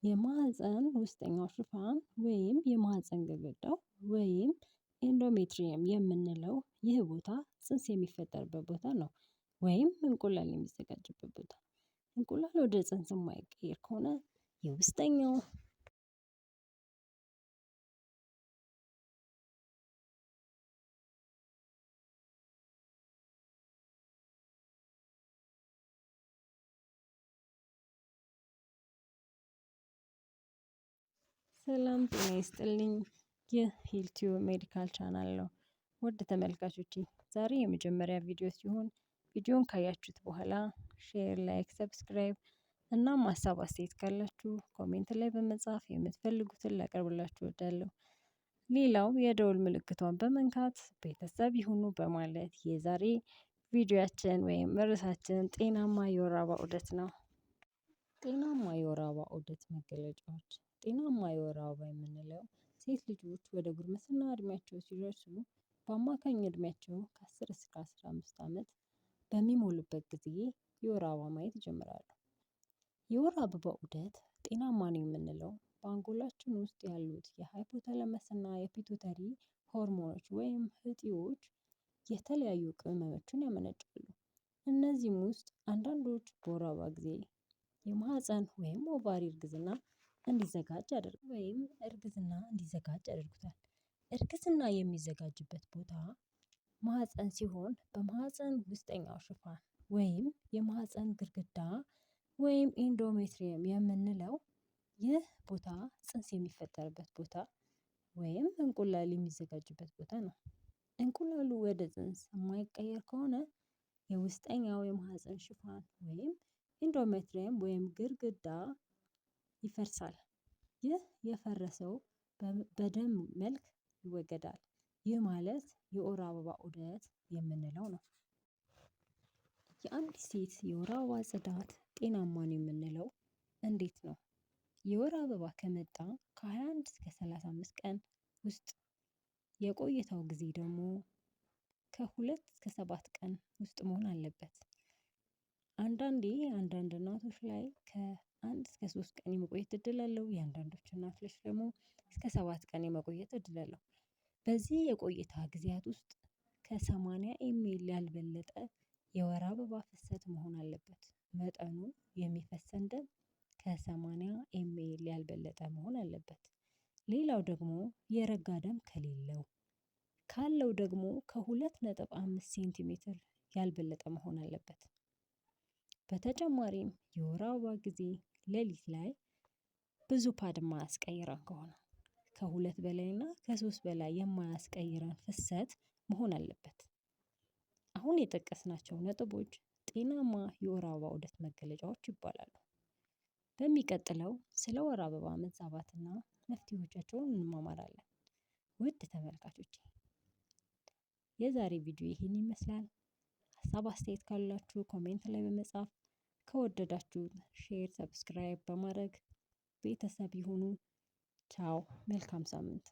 የማህፀን ውስጠኛው ሽፋን ወይም የማህፀን ግድግዳው ወይም endometrium የምንለው ይህ ቦታ ጽንስ የሚፈጠርበት ቦታ ነው። ወይም እንቁላል የሚዘጋጅበት ቦታ። እንቁላል ወደ ጽንስ የማይቀየር ከሆነ የውስጠኛው ሰላም ጤና ይስጥልኝ። ይህ ሂልቲዩ medical channel ነው። ውድ ተመልካቾቼ ዛሬ የመጀመሪያ ቪዲዮ ሲሆን ቪዲዮን ካያችሁት በኋላ share፣ like፣ subscribe እናም ሀሳብ አስተያየት ካላችሁ comment ላይ በመጻፍ የምትፈልጉትን ላቀርብላችሁ እወዳለሁ። ሌላው የደወል ምልክቷን በመንካት ቤተሰብ ይሁኑ በማለት የዛሬ ቪዲዮያችን ወይም ርዕሳችን ጤናማ የወር አበባ ዑደት ነው። ጤናማ የወር አበባ ዑደት መገለጫዎች። ጤናማ የወር አበባ የምንለው ሴት ልጆች ወደ ጉርምስና እድሜያቸው ሲደርሱ በአማካኝ እድሜያቸው ከ10 እስከ 15 ዓመት በሚሞሉበት ጊዜ የወር አበባ ማየት ይጀምራሉ። የወር አበባ ዑደት ጤናማ ነው የምንለው በአንጎላችን ውስጥ ያሉት የ hypothalamus እና የ pituitary ሆርሞኖች ወይም እጢዎች የተለያዩ ቅመሞችን ያመነጫሉ። እነዚህም ውስጥ አንዳንዶች በወር አበባ ጊዜ የማህፀን ወይም ovary እርግዝና እንዲዘጋጅ ያደርጉ ወይም እርግዝና እንዲዘጋጅ ያደርጉታል። እርግዝና የሚዘጋጅበት ቦታ ማህፀን ሲሆን በማህፀን ውስጠኛው ሽፋን ወይም የማህፀን ግድግዳ ወይም endometrium የምንለው ይህ ቦታ ጽንስ የሚፈጠርበት ቦታ ወይም እንቁላል የሚዘጋጅበት ቦታ ነው። እንቁላሉ ወደ ጽንስ የማይቀየር ከሆነ የውስጠኛው የማህፀን ሽፋን ወይም endometrium ወይም ግድግዳ ይፈርሳል። ይህ የፈረሰው በደም መልክ ይወገዳል። ይህ ማለት የወር አበባ ዑደት የምንለው ነው። የአንዲት ሴት የወር አበባ ጽዳት ጤናማ ነው የምንለው እንዴት ነው? የወር አበባ ከመጣ ከ21 እስከ 35 ቀን ውስጥ የቆይታው ጊዜ ደግሞ ከ2 እስከ 7 ቀን ውስጥ መሆን አለበት። አንዳንዴ አንዳንድ እናቶች ላይ ከ1 እስከ 3 ቀን የመቆየት እድል አለው። የአንዳንዶች እናቶች ደግሞ እስከ 7 ቀን የመቆየት እድል አለው። በዚህ የቆይታ ጊዜያት ውስጥ ከ80 ml ያልበለጠ የወር አበባ ፍሰት መሆን አለበት። መጠኑ የሚፈሰን ደም ከ80 ml ያልበለጠ መሆን አለበት። ሌላው ደግሞ የረጋ ደም ከሌለው ካለው ደግሞ ከ2.5 ሴንቲሜትር ያልበለጠ መሆን አለበት። በተጨማሪም የወር አበባ ጊዜ ሌሊት ላይ ብዙ pad የማያስቀይረን ከሆነ ከ2 በላይ እና ከ3 በላይ የማያስቀይረን ፍሰት መሆን አለበት። አሁን የጠቀስናቸው ነጥቦች ጤናማ የወር አበባ ዑደት መገለጫዎች ይባላሉ። በሚቀጥለው ስለ ወር አበባ መዛባትና መፍትሄዎቻቸውን እንማማራለን። ውድ ተመልካቾቼ የዛሬ ቪዲዮ ይህን ይመስላል። ሀሳብ አስተያየት ካላችሁ comment ላይ በመጻፍ ከወደዳችሁት share፣ subscribe በማድረግ ቤተሰብ ይሁኑ። ቻው፣ መልካም ሳምንት።